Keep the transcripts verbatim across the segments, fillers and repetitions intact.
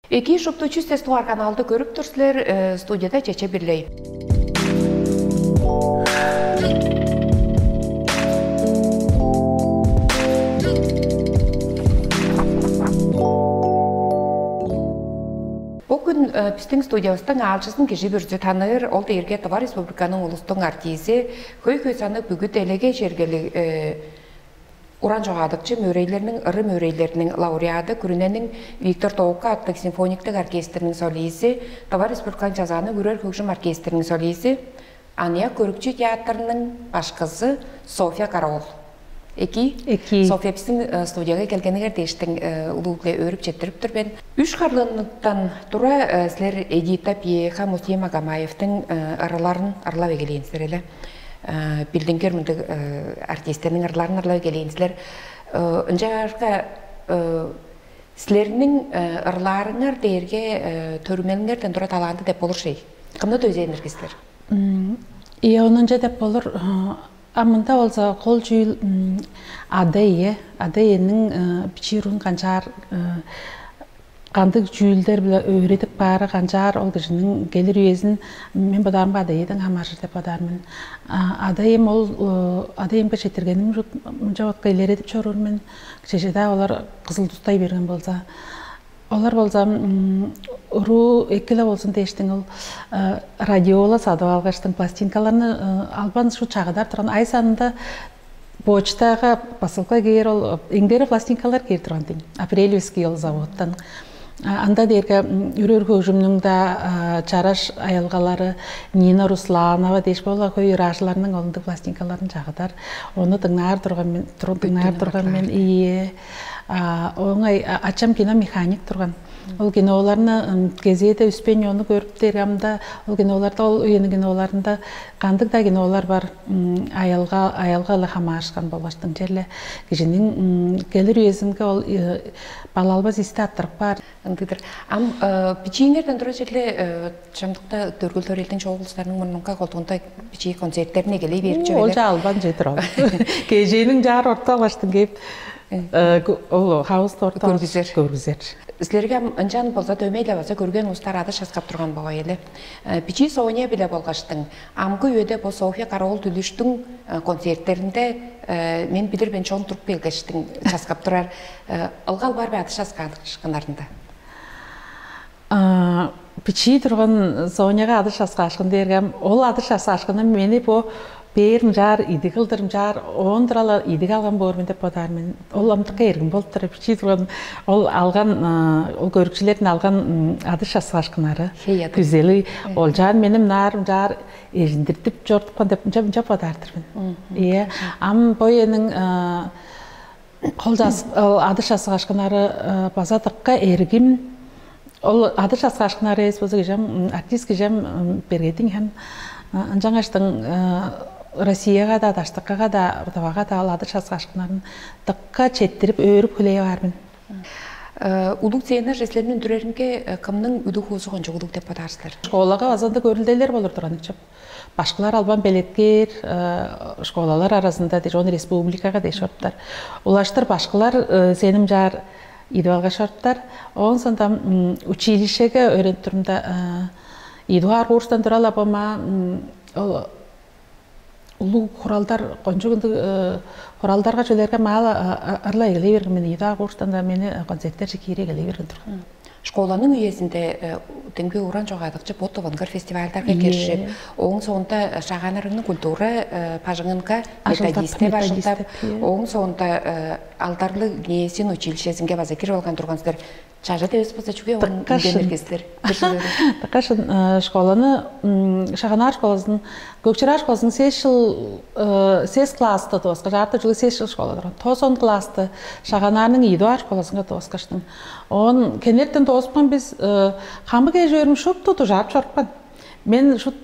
Эки шупту чүс тестуар каналды көрүп тур силер, э, студияда Чече Бирлей. Бу күн, э, биздин студиябыстың аалчызын кижи бүрүзү таныыр, ол дээрге Тыва Республиканың улустуң артизи, хөй-хөй санныг бүгү делегей чергелиг, э, уран чогаадыкчы, мөөрейлерниң, ыры мөөрейлериниң лауреады, күрүнениң Виктор Тоокка аттыг симфониктиг оркестрниң солизи, Тыва Республиканың Чазааның үрер хөгжүм оркестрниң солизи, аныяк көрүкчү театрының башкызы Софья Караул. Эки. Эки. Софья, биздин, э, студияга келгениңер дээштиң, э, улуу-биле өөрүп четтирип тур мен. Үш харлыындан тура, э, силер Эдита Пьеха, Муслим Магомаевдин, э, ырыларын ырлап эгелээн силер эле. Э, билдингир мындыг, э, артистерниң ырларын ырлап эгелээн силер. Э, ынчаарга, э, силерниң, э, ырлаарыңар дээрге, э, төрүмелиңерден тура таланты деп болур шей. Кымны дөзээннер силер? М, Ийе, онунча деп болур. А, а мында болза кол чүүл, м, ада-ие, ада-иениң, э, бичии уруун канчаар, э, кандыг чүүлдер-биле өөредип каары, канчаар ол кижиниң келир үезин, мен бодаарымга, ада-иеден хамааржыр деп бодаар мен. А, ада-ием ол, э, ада-иемге четтиргеним чуп, мынча отка илередип чоруур мен. Чеже-даа олар кызыл тустай берген болза, олар болза, м, уруу эки-ле болзун дээштиң, ол, э, радиола садып алгаштың, пластинкаларны, э, албан шу чагыдар турган. Ай санында почтага посылка кээр, ол, э, эңдере пластинкалар кээр турган дейм. Апрелевский ол заводтан. А, анда дээрге, м, үрер хөгжүмнүң-даа, а, чараш аялгалары Нина Русланова дээш, бола хөй ыраажыларның ол ындыг пластинкаларын чагыдар. Ону дыңнаар турган мен, тур-, дыңнаар турган мен, ийе. А, оңай, а, ачам киномеханик турган. Ол киноларны, м, кезээде үспейн ону көрүп дээрге, амда ол киноларда, ол үениң киноларында кандыг-даа кинолар бар, м, аялга, аялга-ла хамаарышкан болгаштың, черле кижиниң, м, келир үезинге ол, э, балалбас исти арттырып каар. Ындыг-дыр. Ам, э, бичииңерден тура черле, э, чамдыкта дөргүл-төрелдиң, чоок улустарның мурнунга, колдуунда бичии концерттерин эгелей берип. Уу, чүве ол эле. Чаа албан чедир ол. Кежээниң чаар орта алгаштың кээп, э, э, ку-, ол хауста орта алгаш көргүзер. Көргүзер. Силерге ам ынчан болза дөмей-ле база көрген улустар адыш часкап турган богай эле. Э, бичии Соня-биле болгаштың, амгы үеде бо Софья Караул Дүлүштүң, э, концерттеринде, э, мен билир мен, чон туруп келгештиң часкап турар. Э, ылгал бар бе адыш часкаашкыннарында? А, бичии турган Соняга адыш часкаашкын дээрге, ам ол адыш часкаашкыны мени бо бээр мынчаар идиг кылдыр, мынчаар оон тура-ла идиг алган боор мен деп бодаар мен. Ол ындыкка эргим болуп турар. Бичии турган ол алган, а, ол көрүкчүлерден алган, м, адыш часкаашкыннары, хей, адыш, күзели, э, олчаан мени мынаар мынчаар эжиндиртип чорудупкан деп мынча, мынча бодаар-дыр мен. Мгм. Ийе. Ам бо үениң, а, кол час-, ол адыш часкаашкыннары, э, база дыка эргим. Ол адыш часкаашкыннары эвес болза, кижи ам, м, артист кижи ам, м, бергедиң хем. А, ынчангаштың, э, Россияга-даа, даштыкыга-даа, Тывага-даа ол адыш часкаашкыннарын дыка четтирип, өөрүп хүлээп аар мен. Э, улуг сценаже силерниң үндүреринге, э, кымның үлүг-хуузу кончуг улуг деп бодаар силер? Школага база ында көрүлделер болур турган чоп. Башкылар албан белеткээр, э, школалар аразында дээш, ону республикага дээш чоруптар. Улаштыр башкылар, э, сеним чаар идип алгаш чоруптар. Оон соонда, м, училищеге өөренип турумда, э, ийи дугаар курстан тура-ла бома, м, ол улуг хуралдар, кончуг ындыг, э, хуралдарга чүлерге маал, а, а, ырла эгелей берген мен. Ийи дугаар курстан-даа мени, э, концерттерже киире эгелей берген турган. Школаның үезинде, э, демги уран чогаадыкчы бот-овангыр фестивальдарга, ийе, киржип, ооң соонда, э, Шагаан-Арыгның культура, э, бажыңынга ажылдап, методистеп, методистеп, ажылдап, ийе, ооң соонда, э, алдарлыг Гнесин училищезинге база кирип алган турган силер. Чажыт эвес болза, чүге оон дыка шын үндемиргестер? Дыка шын, э, школаны, м, Шагаан-Арыг школазын, Көкчүраа школазын сес чыл, э, сес класста дооскаш, арты чылы сес чыл школа турган. Тос он класты Шагаан-Арыгның ийи дугаар школазынга дооскаштың. Оон кенертен дооскан бис, э, хамык эш-өөрүм шупту дужаап чорупкан. Мен шут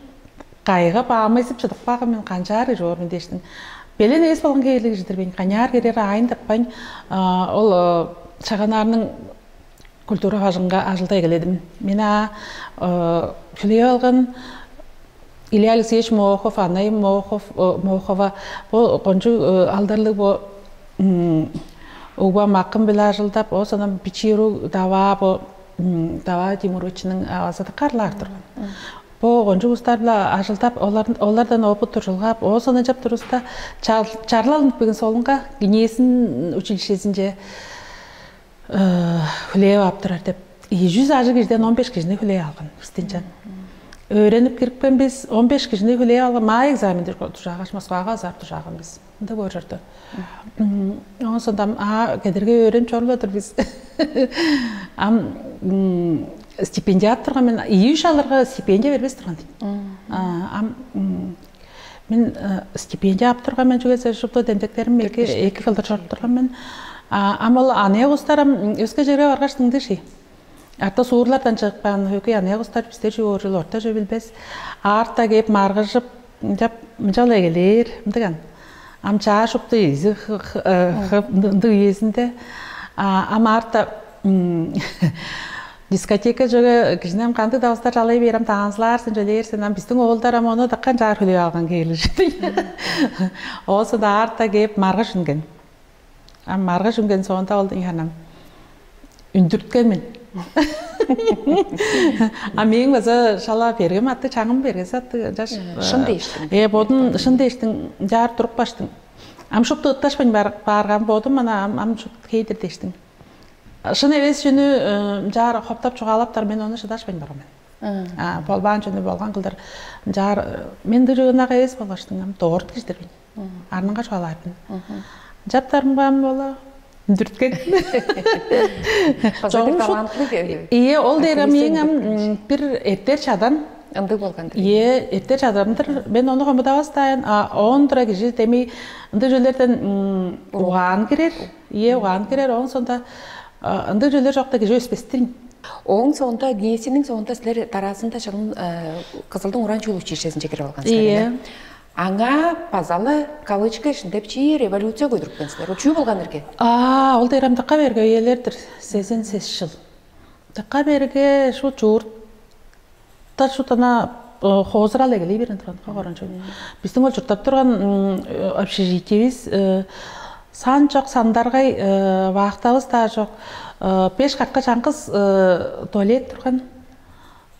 кайга баамайзып чыдып кааган мен, канчаар ижоор мен дээштиң. Белен эвес болган хевирлиг кижи-дир мен. Канчаар кирер аайын таппайн, а, ол, э, Шагаан-Арыгның культура бажыңга ажылдай эгеледим. Мен, а, э, хүлээп алган Илья Алексеевич Мохов, Анай Мохов, э, Мохова, бо кончуг, э, алдарлыг бо, м, угбам акым-биле ажылдап, оозунан бичии уруг Даваа бо Давай Тимуровичтиң авазы дыка арлаар турган. Бо кончуг улустар-биле ажылдап, олар олардан опыт туржулгап, оозун ынчап туруста, чарлалынып кээген солунга Гнесин училищезинче хүлээп ап турар деп, ийи чүс ажыг кижиден он беш кижини хүлээп алган бистен чан. Өөренип кирипкен бис, он беш кижини хүлээп алган, маа экзаменди дужаагаш, Москвага азар дужааган бис. Ында боор чорду. Оон сондам а кедерге өөренип чоруп-ла тур бис. Ам стипендия ап турган мен, ийи-үш алырга стипендия бербес турган дейм. Ам мен стипендия ап турган мен, чүге дээш шупту демдектерим эки эки кылдыр чоруп турган мен. Ам ол аныяк улустар ам өске черге баргаш дыңдыышый. Арта суурлардан чыгып каан хөкей аныяк улустар бистер чүү ооржул орта чүве билбес. Аарта кээп маргыжып, мынчап мынчал эгелээр ындыган. Ам чаа шупту изи ындыг үезинде ам аарта дискотека чөге кижинем кандыг давыстар чалай бээрем, таанзылаар сен, чөлээр сен. Ам биздин оолдар ам ону даккан чаар хүлээп алган кээли. Оосу да аарта кээп маргыш үнген. Ам маргыш үнген соонда ол янам үндүрткен мен. А мээң база шала бергем атты, чаңым бергес атты жаш. Шын дээштиң. Э бодун шын дээштиң, жаар туруп баштың. Ам шупту ытташпайн бааргам бодум ана ам ам шут хейдир дээштиң. Шын эвес чүнү жаар хоптап чугаалаптар, мен ону шыдашпайн барган мен. Болбаан чүнү болган кылдыр жаар мен дыжыынак эвес болгаштың ам доорт киждирбин. Арнынга чугаалаардын. Чаптарымгам бола үндүрткен. База бир талантлы. Ие, ол дээр ам эң ам бир эртер чадан. Ындыг болган. Ие, эртер чадамдыр. Мен ону хомудавастаайн, а оон тура кижи деми ындыг чөлерден угаан кирер. Ие, угаан кирер. Оон сонда ындыг чөлер чокта кижи өспестирин. Ооң соонда, Гнесинниң соонда силер дараазында чылын Кызылдың уран чүүл училищезинче кирип алган силер. Аңаа базалы кавычка ишинде бичии революция көдүрүпкен силер. Ол чүү болган эрге? Аа, ол дээрем дыка берге үелердир. Сезен сес жыл. Дыка берге шу чууртта шутана хоозурал эгелей берген турган, хогорон чүве. Биздин ол чурттап турган общежитиевис сан чок, сандаргай, вахтабыс даа чок. Беш катка чаңгыс туалет турган.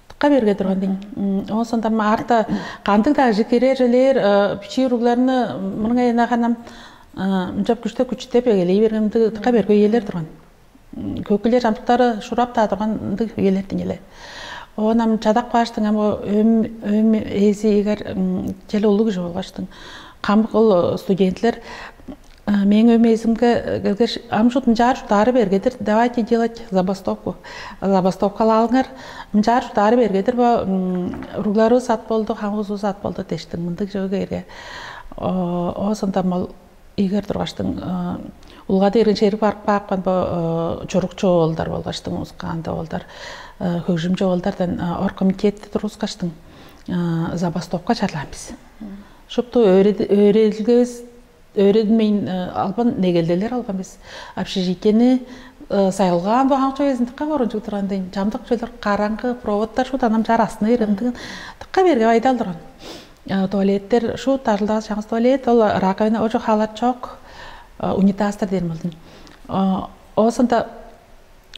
Дыка берге турган дейм. Оон сондам арта кандыг-даа ажы кирер элээр бичии уругларны мурнуңа ынааганам ынчап күштеп күчүтеп эгелей бергенди дыка берге үелер турган. Көкүлер чамдыктары шурап-даа турган ындыг үелер деңеле. Оон ам чадап кааштың ам өөм өөм ээзи ийгер чел улуг кижи болгаштың. Камык ол студентлер мээң өөм ээзимге келгеш, ам шут ынчаар шудаары бергедир, давайте делать забастовку. Забастовкалаалыңар, ынчаар шудаары бергедир бо уругларывыс ат болду, хамывыс ат болду дештиң. Мындыг чыгы кээрге оозундан ол ийгер тургаштың улгады эргин шериг барып каапкан бо чурукчу оолдар болгаштың, ускаанда оолдар, хөгжүмчү оолдардан оргкомитетти тургускаштың забастовка чарлаан бис. Шупту өөредилгевис өөредилмейн албан негелделер алган бис. Общежитиени сайылгаан бо хамчы безин дыкка корунчуг турган дейн. Чамдык чөлөр караңгы, проводтар шут анам чар астына ирендигин дыкка берге байдал турган. Туалеттер шут ажылдагыс чаңгыс туалет, ол раковина ожу халар чок, унитаздар дерим болдун. Оосунда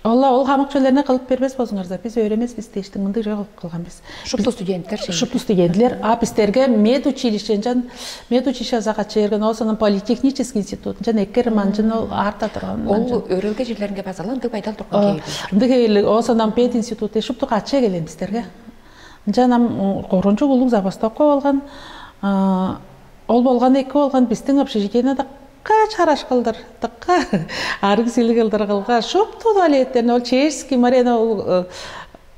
олла ол хамык чөлерне кылып бербес болзуңарза, биз өөремес бис дээштиң мындыг жок кылган бис. Шупту студенттер шупту студентлер, а бистерге мед училище ынчан мед училищега кача берген, оосунун политехнический институт ынчан эккер манчын ол аарта турган. Ол өөрелге жерлеринге базалы ындыг байдал турган. Ындыг ээл оосунан пед институт шупту кача келген бистерге. Ынчан ам корунчук улуг забастовка болган. Ол болган эки болган, биздин общежитиене дыкка чараш кылдыр, дыкка арыг силиг кылдыр кылгаш, шупту туалеттерин, ол чешский морено, ол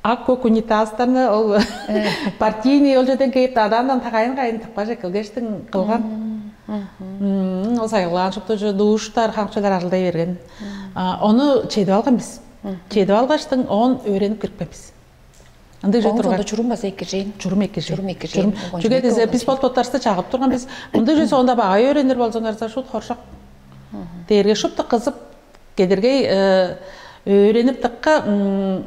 ак көк унитаздарны, ол партийный ол жерден кээп адаандан тагайын кайын тыпкаш эккелгештиң кылган. Ол сайгылаан шупту душтар, хамчылар ажылдай берген. Ону чедип алган бис. Чедип алгаштың оон өөренип кирипкен бис. Ындыг жок турган. Чурум база эккежейн. Чурум эккежейн. Чурум эккежейн. Чүге десе биз бот боттарыбызда чагып турган биз. Мындай жок соонда багай өөренир болзоңарза шут хоршок. Дээрге шупту кызып кедергей өөренип дыкка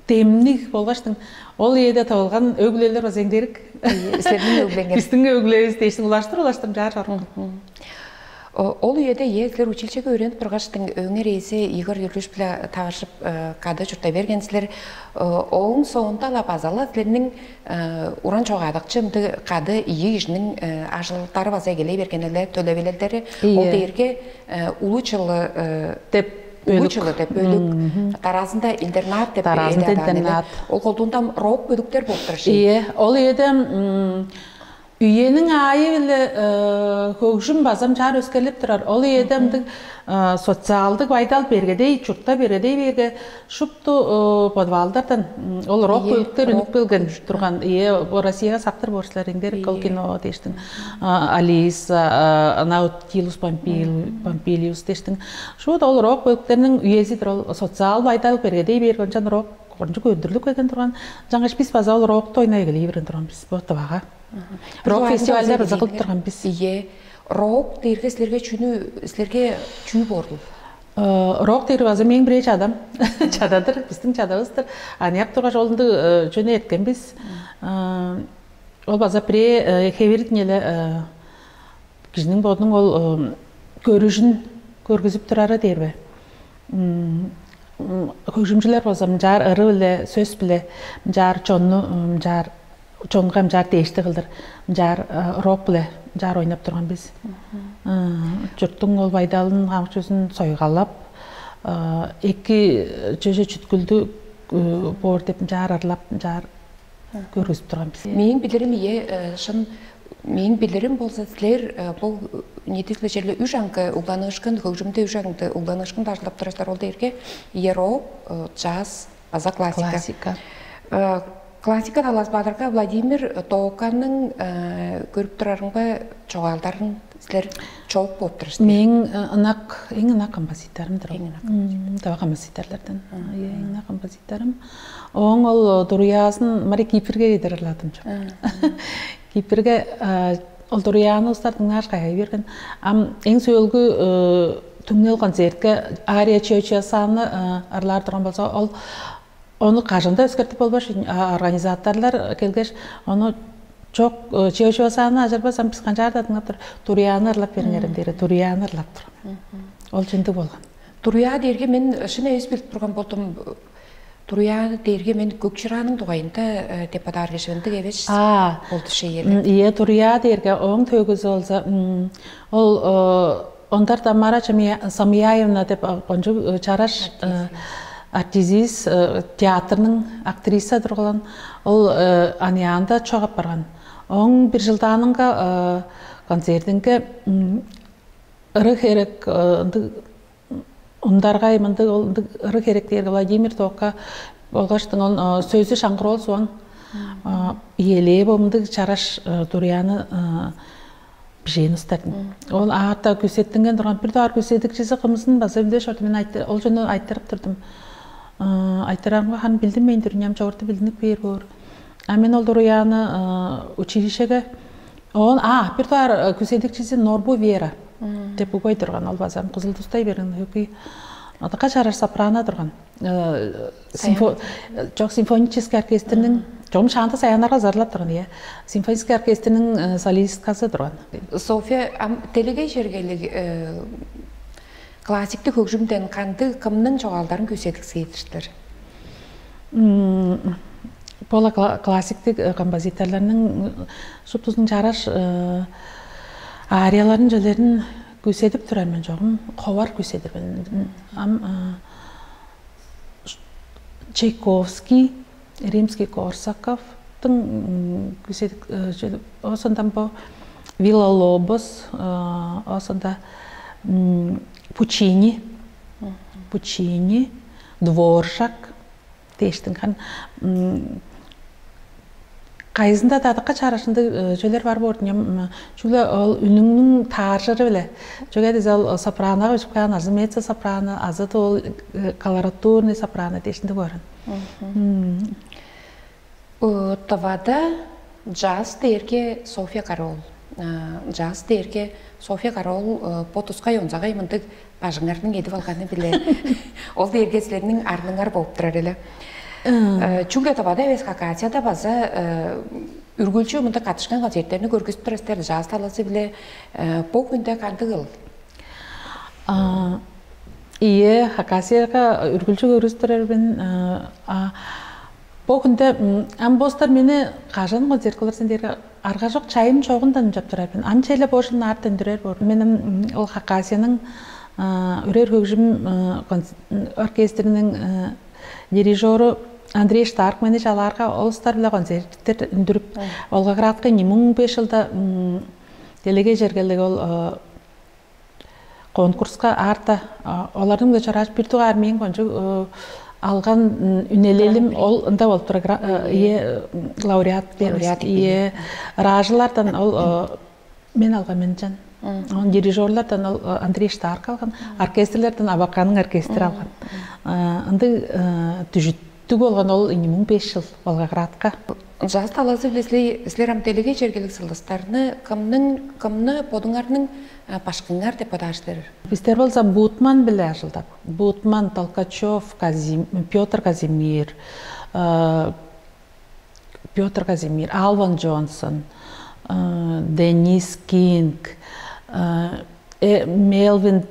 демниг болгаштың ол ийеде табылган өг-бүлелер база эңдерик. Силердин өг-бүлеңер. Биздин өг-бүлебиз дээштиң улаштыр улаштыр жаар чоргон. Ол үеде, ие, силер училищеге өөренип тургаштың, өңер ээзи Игорь Юрьевич-биле таваржып, кады чурттай берген силер. Ооң соонда-ла база-ла силерниң уран чогаадыкчы ындыг кады ийи кижиниң ажылдары база эгелей берген эле, төлевилелдери. Ол дээрге улуу чылы деп улуу чылы деп бөлүк, дараазында интернат деп. Дараазында интернат. Ол колдуунда рок бөлүктер болуп турар ши. Ие, ол үеде үениң аайы-биле хөгжүм база ынчаар өскерлип турар. Ол үеде ындыг социалдык байдал бергедей, чуртта бергедей берге, шупту подвалдардан ол рок бөлүктер үнүп келген турган. Ие, бо Россияга сактыр боор силер, эңдерик ол кино дээштиң. Алиса, Наутилус Помпилиус дээштиң. Шуут ол рок бөлүктериниң үези-дир ол. Социал байдал бергедей берген, ынчан рок кончуг өндүрлүп келген турган. Ынчангаш бис база ол рокту ойнай эгелей берген турган бис бо Тывага. Рок фестивальдар база кылып турган бис. Ие. Рок дээрге силерге чүнү, силерге чүү боорул? Рок дээр база мээң бирээ чадам. Чададыр, бистиң чадавыстыр. Аныяк тургаш ол ындыг чүнү эрткен бис. Ол база бирээ хевирдин эле кижиниң бодунуң ол көрүжүн көргүзүп турары дээр бе? Хөгжүмчүлер болза мынчаар ыры-биле, сөс-биле мынчаар чонну, мынчаар чонга мынчаар дээшти кылдыр, мынчаар рок-биле мынчаар ойнап турган бис. Чурттуң ол байдалын, хамык чүзүн сойгалап, эки чөже чүткүлдү боор деп мынчаар ырлап, мынчаар көргүзүп турган бис. Мээң билирим, ие, шын, мээң билирим болза, силер бул ниитизи-биле черле үш аңгы угланыышкын, хөгжүмде үш аңгы угланыышкын бажылап турар силер. Ол дээрге ие рок, джаз база классика. Классика. Классика талазы баарга, Владимир Токаның көрүп турарыңга чогаалдарын силер чоок болуп турар силер. Мээң ынак, эң ынак композиторум-дур ол. Эң ынак. Тыва композиторлардан. Ие, эң ынак композиторум. Ооң ол дуруяазын мари Кипрге кедер ырладым чоп. Кипрге ол дуруяаны улустар дыңнааш кайгай берген. Ам эң сөөлгү түңнел концертке ария Чио-Чио-Санны ырлаар турган болза, ол ону кажан-даа өскертип болбас. Организаторлар келгеш, ону чок, Чио-Чио-Санны ажырбас, ам бис канчаар-даа дыңнап тур, дуруяаны ырлап бериңерем дээри, дуруяаны ырлап турган. Ол чындыг болган. Дуруяа дээрге мен шын эвес билип турган болдум. Дуруяа дээрге мен көк чырааның дугайында деп бодаар кижи ындыг эвес. Аа, болду шеер. Ие, дуруяа дээрге ооң төөгүзү болза, ол Ондар Тамара Самияевна деп кончуг чараш артист, театрның актриса турган. Ол аныяанда чок апарган. Ооң бир жылдаанынга концертинге ыры херек ындыг ундаргай мындыг ол ындыг ыры херек дээрге Владимир Тока болгаштың ол сөзү шаңгыр ол суан иелээ бо мындыг чараш дуруяны бижээн устардым. Ол аата күсеттинген турган бир доор күседикчизи кымызын база билдеш орду. Мен ол жөнү айтырып турдум. Айтырарымга ханы билдинмейн турням чогурту билдинип бээр боор. А мен ол дуруяны училищеге оон а бир доор күседикчиси Норбу Вера деп угой турган, ол база кызыл тустай берген хөкүй. Адакка чарар сопрано турган. Симфо... Жок, симфонический оркестрниң чогум шаанда саяннарга зарлап турган, ие. Симфонический оркестрниң солисткасы турган. София, ам делегей чергелиг классиктик хөгжүмден кандыг, кымның чогаалдарын күүседиксиидиштер? Бола классиктик композиторларның шуптузунуң чараш арияларын чөлерин күүседип турар мен чогум, ховар күүседир мен. Ам Чайковский, Римский-Корсаковтың күзедик, оозундан бо Вилла-Лобос, оозунда Пуччини, Пуччини, Дворжак дээштиң. Хан кайызында дадыкка чарашындыг чөлер бар боор динем. Чүгле ол үнүңнүң тааржыры-биле. Чүге дизе ол сопранога өжүп каан азы меццо сопрано, азы ол колоратурный сопрано дээшинде көрүн. Тывада джаз дээрге Софья Караул. Джаз дээрге Софья Караул бо тускай онзагай мындыг бажыңарның эдип алганы-биле ол дээрге силерниң арныңар болуп турар эле. Чүгле Тывада эвес, Хакасияда база үргүлчү мындыг катышкан концерттерни көргүзүп турар силер джаз талазы-биле. Бу хүнде кандыгыл? А, Ийе, Хакасияга үргүлчү көрүстүрер мен. А, бо хүндө ам бостар мени кажан концерт кылыр сен дээрге арга жок, чайым чогундан чаптырар мен. Ам челе бо жыл наар төндүрер боор. Мен ол Хакасияның үрер хөгжүм оркестриниң дирижеру Андрей Штарк мени чалаарга, ол устар-биле концерттер үндүрүп, Волгоградка эки муң беш жылда делегей чергелиг ол конкурска аарта оларның-биле чорааш, бир дугаар мээң кончуг алган үнелелим ол ында болуп турар. Ие, лауреат бербес. Ие, ражылардан ол мен алган, мен чан. Он дирижерлардан ол Андрей Штарк алган, оркестрлерден Абаканның оркестри алган. Ындыг дүжүттүг болган ол эки муң беш жыл Волгоградка. Жаз талазы биле силер ам делегей чергелиг сылдыстарны кымның кымны бодуңарның башкыңар деп бодаар силер? Бистер болза Бутман биле ажылдап, Бутман, Толкачев, Казим, Петр Казимир, Петр Казимир, Алван Джонсон, Денис Кинг, Мелвин,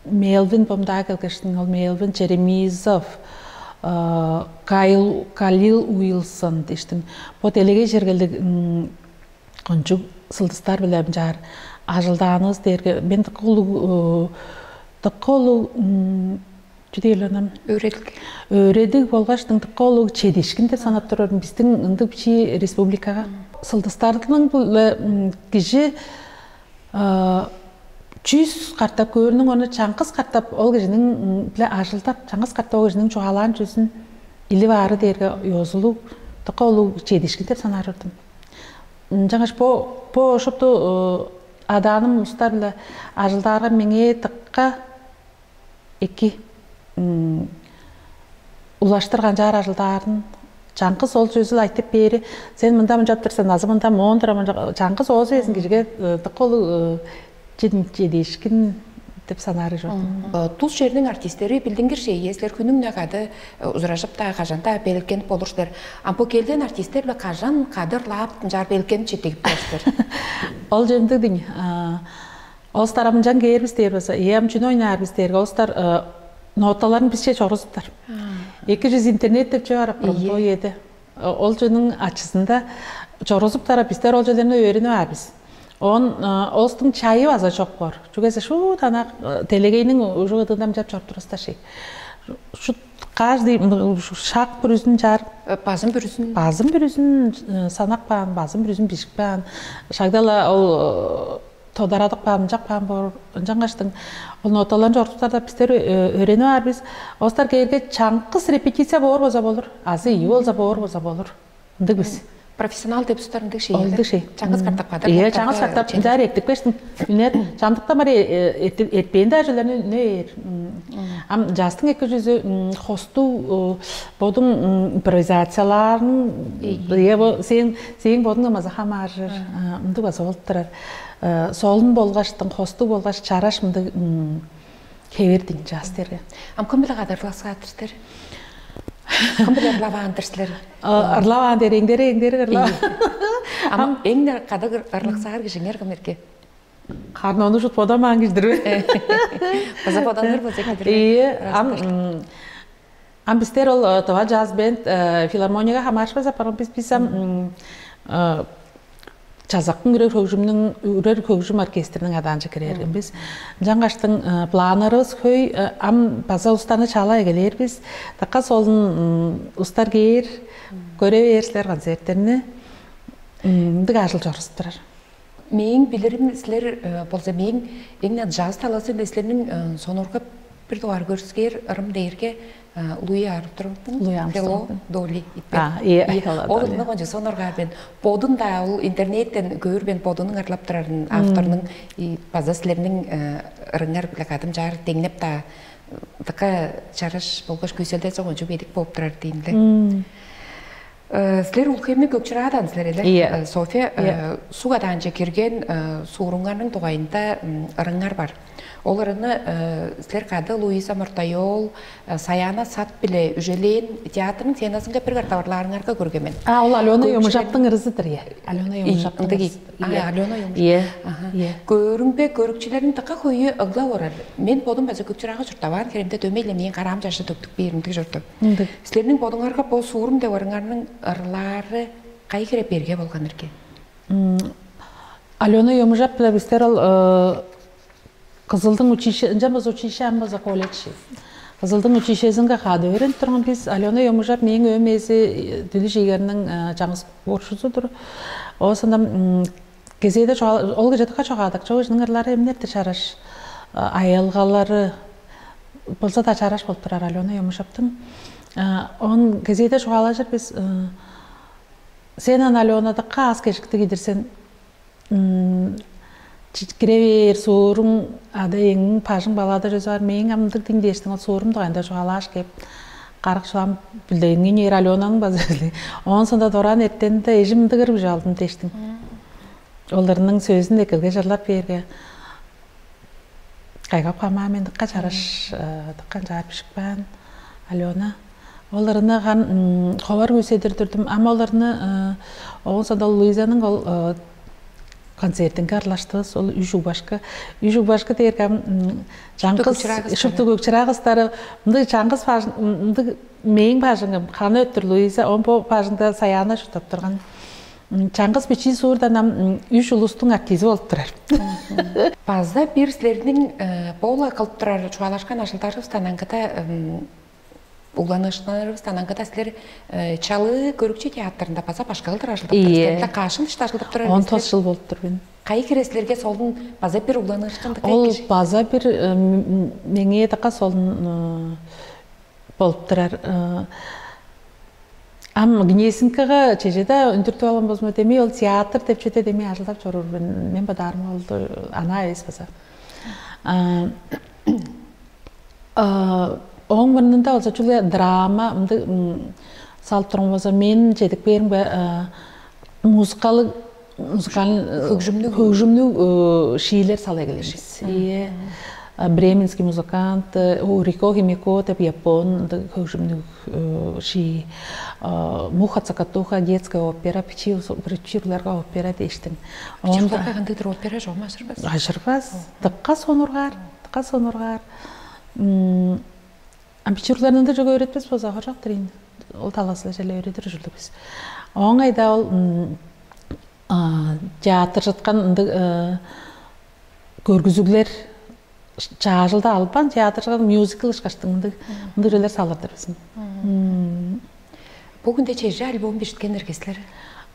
Мелвин Помдагел кештиң, ол Мелвин Черемизов, Кайл Калил Уилсон дештиң. Бо делегей чергелиг кончуг сылдыстар биле ынчаар ажылдаанывыс дээрге мен дыка улуг, дыка улуг чү дээр анам, өөредик, өөредик болгаш дыка улуг чедишкин деп санап турар мен. Биздин ындыг бичии республикага сылдыстардын кижи чүс катап көөрүнүң ону чаңгыс катап ол кижиниң биле ажылдап, чаңгыс катап ол кижиниң чугаалаан чүзүн илип аары дээрге ёзулуг, дыка улуг чедишкин деп санаар турдум. Ынчангаш бо бо ошопту адааным улустар-биле ажылдаарга меңээ дыка эки улаштыр канчаар ажылдаарын, чаңгыс ол сөзүл айтып бээри, сен мында мынчап тур сен, азы мында моон-дур, чаңгыс оозу эзин кижиге дыка ол чедиишкин деп санаары чордум. Тус черниң артисттери билдингир шеие силер хүнүң-не кады узуражып-даа, кажан-даа белеткенип болур силер. А бо келген артисттер-биле кажан кады ырлаап, ынчаар белеткенип четтигип каар силер? Ол жөнүндө дең, ол старамынчан кээрбис дээр болза, ам чүнү ойнаар бис дээрге, ол стар ноталарын бисче чорузуптар. Эки жүз интернет деп чүве барап турган бо ийеде. Ол чүнүң ачызында чорузуптар, бистер ол чүлерни өөрүнүп аар бис. Он олстуң чайы база чок боор. Чүгесе шуут ана делегейниң ужугудундан чап чоруп турустар шей. Шут каждый шак бүрүзүн чаар, базым бүрүзүн, базым бүрүзүн санак баан, базым бүрүзүн бишик баан. Шагдала ол тодарадык баан, ынчак баан боор. Ынчангаштың ол ноталарын чорупсарда бистер өөренип аар бис. Остар кээрге чаңкыс репетиция боор болза болур, азы ийи болза боор болза болур. Ындыг бис. Профессионал деп устар ындыг шей. Ол ындыг шей. Чаңгыс картап кадар. Иә, чаңгыс картап жаар эттик бештим. Үнет чамдыкта бар этпээн да жоланы үнээр. Ам жастың эки жүзү хосту бодуң импровизацияларын, иә, бо сен сен бодуң амаза хамааржыр. Ындыг база болуп турар. Солун болгаштың, хосту болгаш чараш мындыг хевердиң жаастерге. Ам кым биле кадарласкаатыр силер? Кым биле ырлаваан-дыр силер? Ырлаваан дээр эңдери эңдери ырлаваан. Ам эң кадыг ырлаксаар кижиңер кым эрге? Харын ону шут бодамаан кижидир бе? База бодаңар болза кидир. Ие, ам ам бистер ол Тыва джаз бенд филармонияга хамаарышпас апарган бис бис ам чазактың үрер хөгжүмнүң үрер хөгжүм оркестринин адаанчы кирээрген бис. Жаңгаштың планнарыбыз хөй, ам база устаны чала эгелээр бис. Така солун устар кээр, көре бээр силер концерттерни. Ындыг ажыл чорустурар. Мээң билирим силер болза мээң эң джаз талазы эле силерниң сонургап бир дугаар көрүскээр ырым дээрге Луи Армстронгдун Луи Армстронгдун Доли иппен. А, ие, ол ырны кончу сонургаар бен бодун да ол интернеттен көөр бен бодунуң ырлап турарын авторнуң база силерниң ырыңар биле кадым жаар деңнеп да дыка чараш болгош күүселден соң кончу бедик болуп турар дейм да. Силер Улуг-Хемниң Көк-Чыраадан силер эле? Ийе. София, суг адаанче кирген сууруңарның дугайында ырыңар бар. Ол ырыны силер кады Луиза Муртайол, Саяна Сат биле үжелээн театрның сценазынга бир катап ырлаарыңарга көрген мен. А, ол Алена Көкчүлер- Юмужаптың ырызыдыр, я. Алена Юмужаптың ындыг ырызыдыр. А, Алена Юмужап. Ийе. Аха. Ийе. Көрүңбе, көрүкчүлерниң дыка хөйү ыглап орар. Мен бодум база Көк-Чыраага чурттаваан херимде дөмей-ле мээң караам чашы төктүк бээримдиг чорду. Ындыг. Силерниң бодуңарга бо суурум деп ырыңарның ырлаары кайы хире берге болган ирги? Алена Юмужап биле бистер ол Кызылдың училище, ынчан болза училище, ам болза колледж. Кызылдың училищезинге кады өөренип турган бис. Алена Юмужап мээң өөм ээзи Дүлү Чиигерниң чаңгыс боршузу-дур. Оосунда кезээде ол кижи дыка чогаадык. Чогужунуң ырлары эмнердир чараш, аялгалары болза-даа чараш болуп турар Алена Юмужаптың. Он кезээде чугаалажыр бис. Сен ан Алена дыка аас кежиктиг идир сен. Кире бээр сууруң ада эңиң бажың балаада чөзү бар мээң амдык диң дээштиң ол суурум дугайында чугаалааш кээп карак чугаам билдегиңин ээр Аленаның база. Оон соонда дораан эртенинде эжим ындыгыр бижип алдым дээштиң. Оларның сөзүн экелге чырлап бээрге кайгап кама мен дыкка чараш дыккан чаар бишип каан Алена. Ол ырыны кан ховар күүседир турдум. Ам ол ырыны оон соонда Луизаның ол концертинге арлаштывыс. Ол үш угбашка, үш угбашка дээрге ам чаңгыс шупту көк чыраагыстары мындыг чаңгыс мындыг мээң бажыңым ханы өттүр Луиза, он бо бажыңда Саяна шуптап турган. Чаңгыс бичии суурдан ам үш улустуң артизи болуп турар. База бир силерниң бола кылып турар чугаалашкан ажылдарывыстан аңгыда угланыышкыннарывыстан аңгыда силер чалыы көрүкчү театрында база башка кылдыр ажылдап турар. Силер каш жыл иште ажылдап турар? Он тос жыл болуп тур мен. Кайы хире силерге солун база бир угланыышкын дыка ол кижи? База бир меңээ дыка солун болуп турар. Ам Гнесинкага чеже-даа үндүртүп алган болзумза, демей ол театр деп чеде демей ажылдап чоруур мен. Мен бодаарым ол анаа эвес база. Ооң мурнунда болза чүгле драма мындай салып турган болза, мен чедип кээримге музыкалыг музыкальный хөгжүмнүг хөгжүмнүг шиилер сала эгелешпис. Ие. Бременский музыкант Урико Химико деп япон хөгжүмнүг шии. Муха цокотуха детская опера, бичии бичирлерге опера дээштиң. Оонда кандыдыр опера чогум ажырбас. Ажырбас. Дыкка сонургаар, дыкка сонургаар. Ам бичирлерни да чөге өөретпес болза хоржоктур ийин. Ол талаасылар желе өөредир ужурлуг бис. Оон айда ол театр чыткан ындыг көргүзүглер чаажылда албан театрга мюзикл ышкаштың ындыг ындыг чүвелер салырдыр бизин. Бүгүнде чеже альбом бишиткен эргеслер?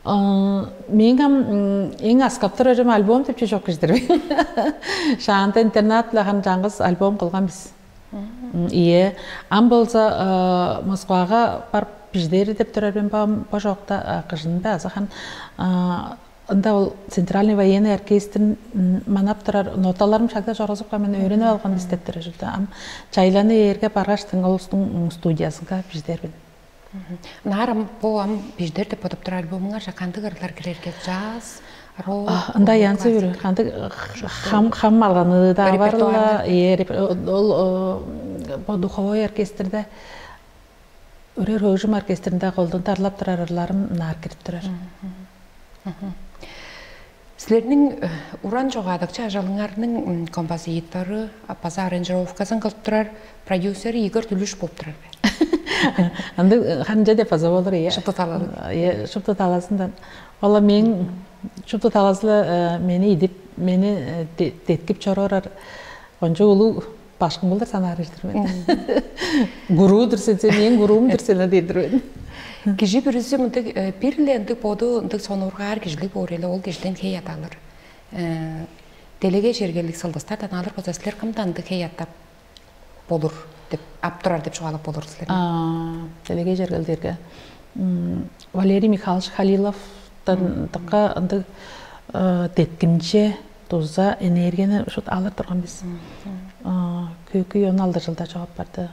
Мээң ам эң аскаптар өрем альбом деп чү чок кижидир мен. Шаанда интернат-ла хан чаңгыс альбом кылган бис. Ие, ам болза Москвага барып бижидери деп турар мен баам бо жоокта кыжында азахан ында ол центральный военный оркестрин манап турар ноталарым шагда чоргузуп каан мен өөренип алган бис деп турар ам чайланы ээрге баргаштың олустуң студиясынга бижидербин. Наар ам бо ам бижидер деп бодуп турар альбомуңарже кандыг ырлар кирерге? Джаз, рок, ында янзы бир кандыг хам хам алганы да барла. Ол бо духовой оркестрде өрер хөгжүм оркестринде колдун тарлап турар ырларым наар кирип турар. Силерниң уран чогаадыкчы ажалыңарның композитору база аранжировказын кылып турар продюсер Игорь Түлүш болуп турар бе? Андыг ханча деп база болур, ие. Шупту талалыг. Ие, шупту талаасындан. Ола мен шупту талаасыла мени идип, мени деткип чорорар. Кончу улуу башкын кылдыр санаар ирдир мен. Гуруу-дур сен, сен мээң гуруум-дур сен дээдир мен. Кижи бүрүзү мындыг бир-ле ындыг боду ындыг сонургаар кижилиг боор эле ол кижиден хей аталыр. Делегей чергелиг сылдыстардан алыр болза силер кымдан ындыг хей атап болур деп ап турар деп чугаалап болур силер? Делегей чергелдерге Валерий Михайлович Халиловтан дыка ындыг деткинче дуза энергияны шут алыр турган бис. Көөкүй он алты жылда чогап барды.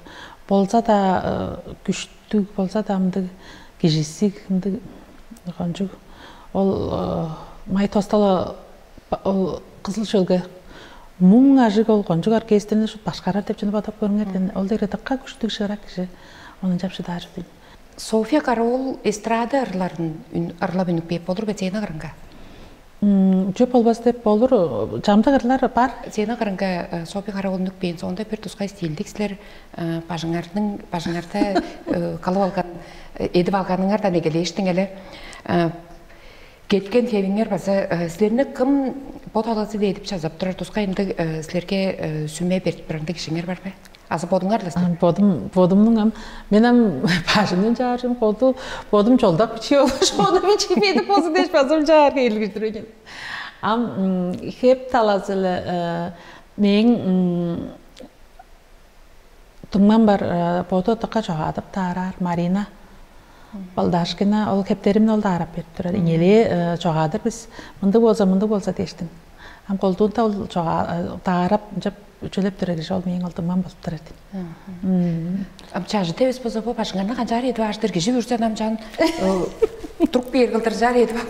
Болза да күштүг болза да ындыг Кижиси ындыг кончуг, ол май тостала, ол кызыл шөлге муң ажыг ол кончуг оркестрни шут башкарар деп чүнү бодап көрүңер ден. Ол дегре дыкка күштүг шыырак кижи, ону чап шыдаар чүвүн. Софья Караул эстрада ырларын ырлап үнүп кээп болур бе, сцена кырынга? Чөп болбас деп болур, чамдык ырлар бар. Сцена кырынга Софья Караул үнүп кээн соонда бир тускай стильдик силер бажыңарның бажыңарда кылып алган, эдип алганыңардан эгелээштиң эле. Кеткен хевиңер база силерни кым бо талазы дедип чазап турар, тускай ындыг силерге сүме берип турар ындыг кижиңер бар бе? Азы бодуңар-ла силер? Бодум бодумнуң ам мен ам бажымдан чаарчым, боду бодум чолдак бичии болуш, боду бичии бедип болзун дээш базым чаар киирилгиштир экен. Ам хеп талазы-ла мээң дуңмам бар, боду дыка чогаадып таараар Марина Балдашкина, ол хептеримни ол даарап берип турар. Иңелээ чогаадыр бис. Мындыг болза, мындыг болза дээштиң. Ам колдуунда ол чогаадарап ынчап чөлеп турар кижи ол мээң ол дуңмам болуп турар дейм. Ам чажыт эвес болза, бо бажыңарны канчаар эдип ааштыр кижи бүрзен ам чан туруп бээр кылдыр чаар эдип ап.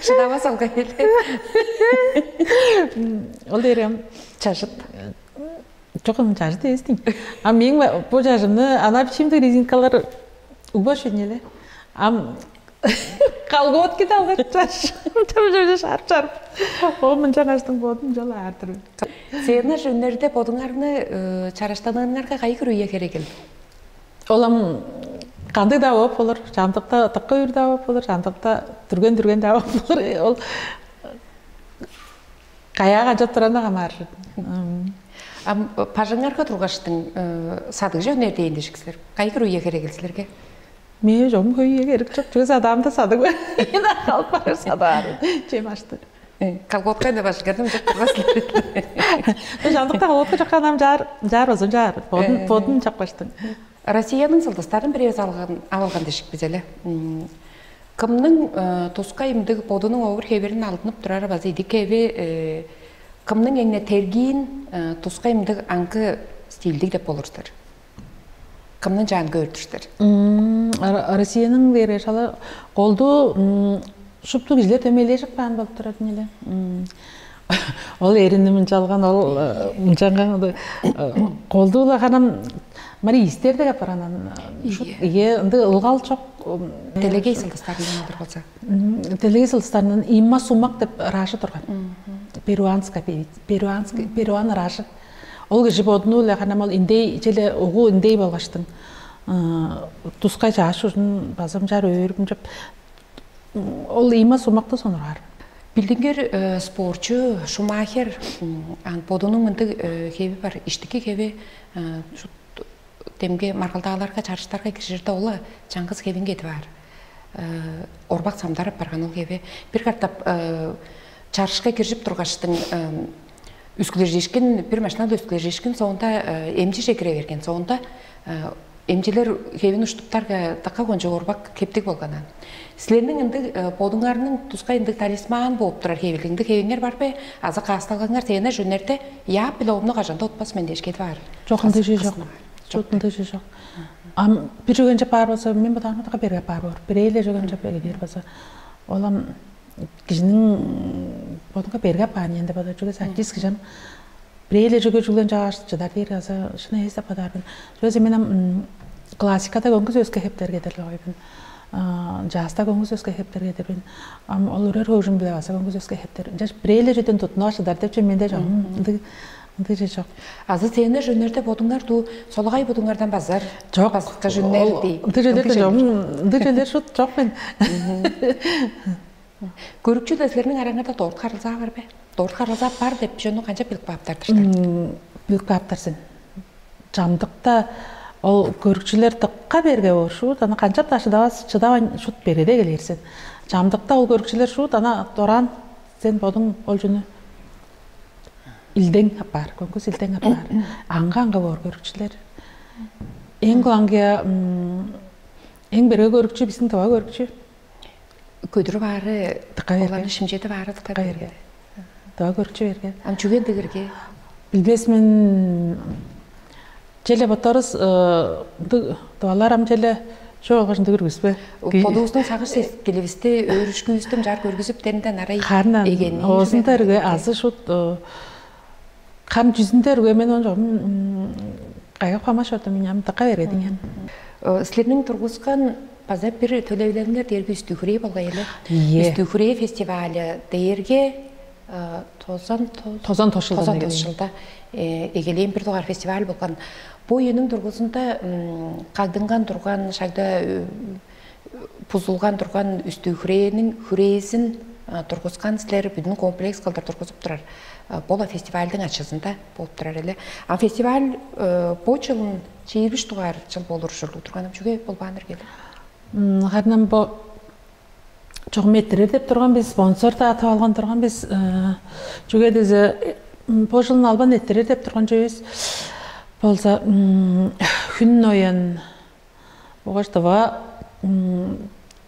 Шыдавас алга келе. Ол дээрем чажыт. Чок, ам чажыт эвес дейм. А мээң бо чажымны ана бичиимдиг резинкалар угбас чүвүн эле. Ам колготки да алгаш чаш. Чарып чарып. О мынча каштың бодун жол артыр. Сцена жөннерде бодуңарны чараштаныңарга кайгыр үе херегил? Ол ам кандыг-даа болуп болур, чамдыкта тыкка үр-даа болуп болур, чамдыкта дүрген-дүрген-даа болуп болур. Ол каяа канчап турарына камааржыр. Ам бажыңарга тургаштың садыг жөннер дээн дижик силер. Кайгыр үе херегил силерге? Мээ чогум хөй керек чок. Чүге садаамда садыг бе? Калып барыр садаар. Чем ашты. Колготка эне башкарным деп турбас. Чандыкта колготка чоккан ам жаар, жаар озун жаар. Бодун бодун чакпаштың. Россияның сылдыстарын бир эвес алган авалган дешик бизеле. Кымның тускай ымдыг бодунуң овур хевирин алдынып турары база идик эви, кымның эңне тергиин тускай ымдыг аңкы стилдиг деп болурсур. Кымның чаан көөрдүрсүр? Россияның бере шала голду шупту кижилер төмейлежип каан болуп турар эле. Ол эрини мынчалган, ол мынчанган голдуула ханам мари истердег апаранан. Ие, ынды ылгал чок. Делегей сылдыстарындан алыр болса. Делегей сылдыстарынан Имма Сумак деп ражы турган. Перуанская певица, перуанский, перуан ражы. Ол кижи бодунуу-ла ханам ол индей, челе угу индей болгаштың. Тускай чааш ужун базам чар өөрүм чоп. Ол Имма Сумакты сонургаар. Билдингер спортчу Шумахер ан бодунуң мындыг хеви бар, иштики хеви. Демге маргалдааларга, чарыштарга киржирде ола чаңгыс хевин кедип аар. Орбак самдар апарган ол хеви. Бир катап чарышка киржип тургаштың үскүлежишкин, бир машинада үскүлежишкин соонда эмчиже кире берген. Соонда эмчилер хевин уштуптарга дакка кончуг орбак кептиг болганан. Силерниң ындыг бодуңарның тускай ындыг талисман бооп турар хевилиңди хевиңер бар бе? Азы каасталгаңар сене жөннерде яап биле ону кажанда утпас мен дээш кедип аар. Жок, ындыг жок. Жок, ындыг жок. Ам бир жөгенче баар болза, мен бодаарымга берге баар боор. Бирээле жөгенче берге баар болза, ол ам кижиниң бодунга берге баар ненде бодо. Чүгесе артист кижи ам бирээле жөге жүглен чааш чыдар дээр аза шын эвес деп бодаарбын. Чүгесе мен ам классикада көңгүс өске хептер кедерле койбун. Жааста көңгүс өске хептер кедербин. Ам ол үрер хөөгүм биле база көңгүс өске хептер. Жаш бирээле жөдөн тутунуп ашыдар деп чү менде жок. Ындыг ындыг же жок. Азы сени жөннөрдө бодуңар дуу солагай бодуңардан базар? Жок. Базыкка жөннер дей. Ындыг жөннөр жок. Ындыг жөннөр шут жок мен. Көрүкчү да силерниң араңарда дорт харылзаа бар бе? Дорт харылзаа бар деп жөнү канча билип кааптар-дыр? Билип кааптар сен. Чамдыкта ол көрүкчүлер дыкка берге боор шуут, аны канчап-даа шыдавас, шыдавайн шут берге-даа келээр сен. Чамдыкта ол көрүкчүлер шуут, ана дораан сен бодуң ол чүнү илдең апаар, көңгүс илдең апаар. Аңга-аңга боор көрүкчүлер. Эң кылаңгыя эң берге көрүкчү биздин тыва көрүкчү. Көдүрүп аары дыка берге. Оларны шимчедип аары дыка берге. Дыка көрчү берге. Ам чүген дигирге? Билбес мен. Челе ботторус ды дуалар ам челе Чок, алгаш ындыг үргүспе. Бодувустуң сагыш сескиливисти, өөрүшкүвүстү ынчаар көргүзүп, денден арай Харын эгени оозунда үрге азы шут кам жүзүндө үрге мен он жогум кайгап хамаш ордум, мен дыка бередиң. Силерниң тургускан база бир төлевлериңер дээрги үстү хүрээ болгай эле. Үстү хүрээ фестиваль дээрге тозан тозан тошулда эгелээн бир дугаар фестиваль болган. Бу оюнуң дургузунда кагдынган турган шагда бузулган турган үстү хүрээниң хүрээзин тургускан силер, бүдүн комплекс кылдыр тургузуп турар. Бола фестивальдың ачызында болуп турар эле. А фестиваль бо жылын чыйырбыш дугаар жыл болур ужурлуг турган, чүге болбаан эргели? Харнам бо чогум эттирер деп турган бис, спонсор да атып алган турган бис. Чүге дизе бо жылын албан эттирер деп турган чүвес болза, хүн оян болгаш дыва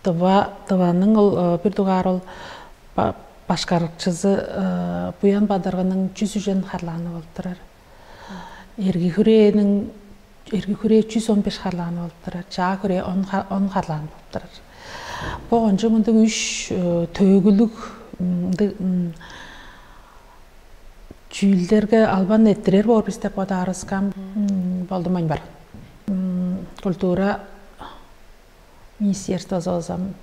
дыва дываның ол бир дугаар ол башкарыкчызы Буян Бадыргының чүс үжен харлааны болуп турар. Эрги хүрээниң эрги хүрээ чүс он беш харлааны болуп турар. Чаа хүрээ он харлаан болуп турар. Бо кончуг мындыг үш төөгүлүг мындыг чүүлдерге албан эттирер боор бис деп бодаарыскам болдумайн бар. Культура министерствозу болзам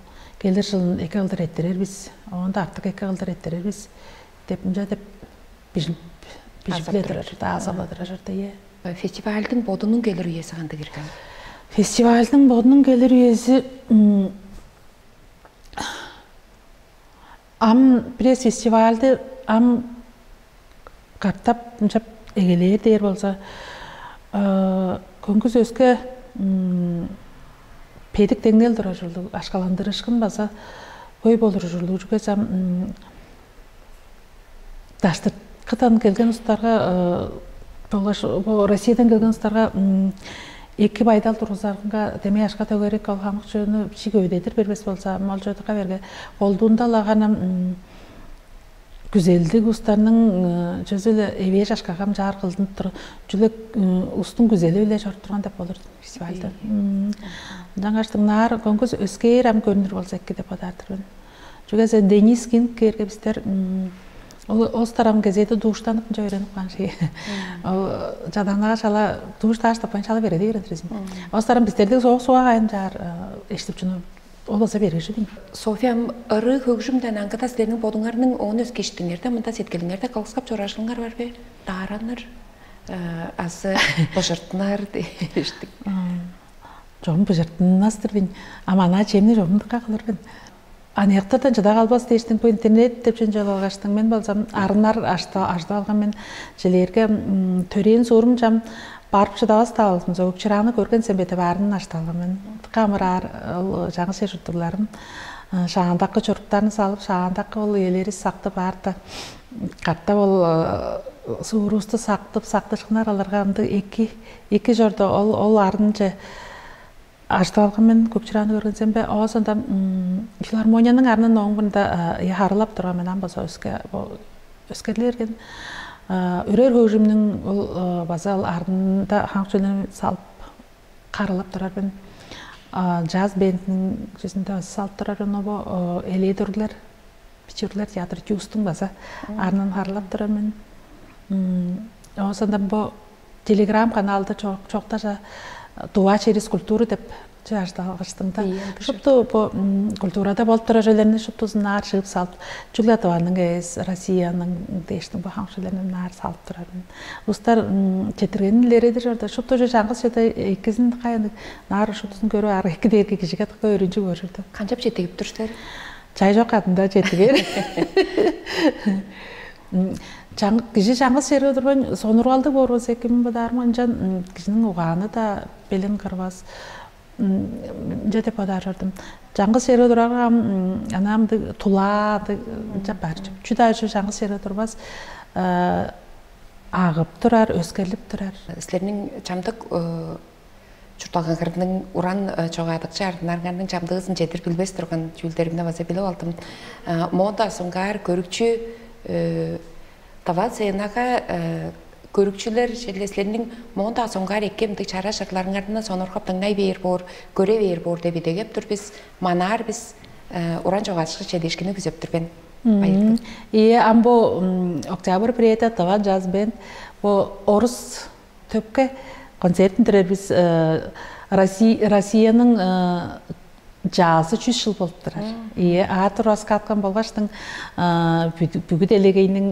келир жылын эки кылдыр эттирер бис, оон да артык эки кылдыр эттирер бис деп ынча деп бижип бижип-ле турар, даазалап турар да, ие. Фестивальдың бодунуң келир үези кандыг ирген? Фестивальдың бодунуң келир үези ам бирээс фестивальды ам катап ынчап эгелээр дээр болза, көңгүс өске педик деңнел турар ужурлуг, ашкаландырышкын база хөй болур ужурлуг, чүге дизе ам даштыкыдан келген устарга болгаш бо Россиядан келген устарга эки байдал тургузарынга демей ашка төгерек ол хамык чүвени бичиг өвүдедир бербес болза, ам ол чүве дыка берге, колдуунда-ла ханам күзелдиг устарның чөзүле эвээш ашкагам чаар кылдынып тур, чүле устуң күзели биле чоруп турган деп болур фестивальда. Ынчангаш дыңнаар көңгүс өскээр ам көрүнүр болза эки деп бодаар-дыр мен. Чүге дизе Денис Кинг кээрге бистер ол остарам кезээде дууштанып ынча өөренип каан ши. Ол чаданага шала дууш тааш тапкан шала береди берен туризм. Остарам бистердик соок суга кайын чаар эштип чуну ол болза бергеши дейм. София, ыры хөгжүмден аңгыда силерниң бодуңарның оон өскештиңерде мында сеткилиңерде кылыксап чораашкыныңар бар бе? Даараныр азы быжыртынар дээштик. Чогум быжыртынмас-тыр мен. А мана чемни чогум дыка кылыр мен. Аныяктардан чыда калбас дээштиң бу интернет деп чүн чыып алгаштың. Мен болзам арыннар ажыдып алган мен. Чилээрге төрээн суурум чам барып чыдавас-даа болзумза, Көкчүрааны көрген сен бе деп арынын ажыдып алган мен. Дыка амыраар ол чаңгыс чер чурттугларым. Шаандакы чуруктарын салып, шаандакы ол үелери сактып аарда катап ол суурувусту сактып, сактышкыннар алырга ындыг эки эки чорду ол ол арынче ажыдып алган мен. Көкчүрааны көрген сен бе? Оозунда филармонияның арнын оңгунда харылап турган мен ам база өске өскерлерген үрер хөгжүмнүң ол база ал арнында хамчылын салып харылап турар мен. Джаз бендинин жүзүндө салып турар ону бо эледурлар Бичурлар театр Тюстуң база арнын харылап турар мен. Оозунда бо Telegram каналда чоктажа дуа через культуру деп чыгаждалгыштыңда шупту бу культурада болуп турар чүвелерни шуптузун наар чыып салып, чүгле Тываның эвес, Россияның дээштиң бу хамчыларын наар салып турар мен. Устар четиргенин илередир чорда шупту уже чаңгыс чеде экизин каяны наар шуптузун көрүп аар эки дээрге кижиге тыкка өөрүнчү көрүрдү. Канчап четигип тур силер? Чай чок кадында четигер. Чаң кижи чаңгыс черге турбайн сонургалдыг боор болза эки мен бодаарым ынчан кижиниң угааны да белин кырбас. Ынча деп бодаар чордум. Чаңгыс черге турарга ам анаамдыг тулаадыг ынча бар чүп. Чү-даа чү чаңгыс черге турбас. Агып турар, өскерлип турар. Силерниң чамдык чуртталгаңарның уран чогаадыкчы ардынарыңарның чамдыызын чедир билбес турган чүүлдеримни база билип алдым. Мода суңгаар көрүкчү давал сыйынага көрүкчүлер черле силерниң моон-даа соңгаар эки мындыг чараш ырларыңарны сонургап дыңнай бээр боор, көре бээр боор деп идегеп тур бис, манаар бис. Уран чогааткыш чедиишкинни күзеп тур мен. Байырлыг. Ийе, ам бо октябрь бирээде Тыва джаз бенд бо орус төпке концертин турар бис. Россияның джазы чүс жыл болуп турар. Ийе, а тураскааткан болгаштың бүгү делегейниң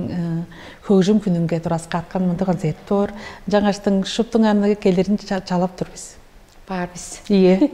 хөгжүм күнүнге тураскааткан мындай концерт боор. Жаңаштың шуптуң аны келирин чалап тур бис. Баар бис. Ийе.